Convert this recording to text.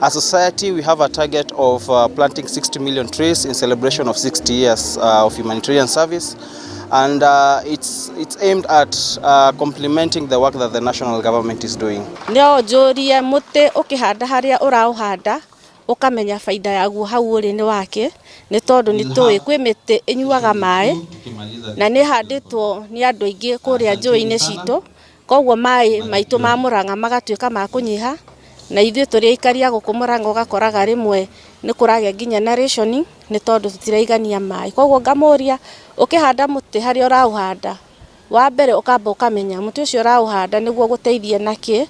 As a society, we have a target of planting 60 million trees in celebration of 60 years of humanitarian service. And it's aimed at complementing the work that the national government is doing. No njũrie mũtĩ ũkĩhanda harĩa ũraũhanda ũkamenya baida yaguo hau ũrĩ nĩ wake, nĩ tondũ nĩ tũĩ kwĩ mĩtĩ ĩnyuaga maĩ na nĩ ĩhandĩtwo nĩ andũ aingĩ kũrĩa njũĩ-inĩ citũ, koguo maĩ maitũ ma Mũrang'a magatuĩka ma kũnyiha, na ithuĩ tũrĩ aikari a gũkũ Mũrang'a ũgakoraga rĩmwe nĩ kũragĩa nginya na rationing nĩ tondũ tũtiraigania maĩ. Koguo ngamũria, ũkĩhanda mũtĩ harĩa ũraũhanda, wa mbere ũkamba ũkamenya mũtĩ ũcio ũraũhanda nĩguo ũgũteithie nakĩ.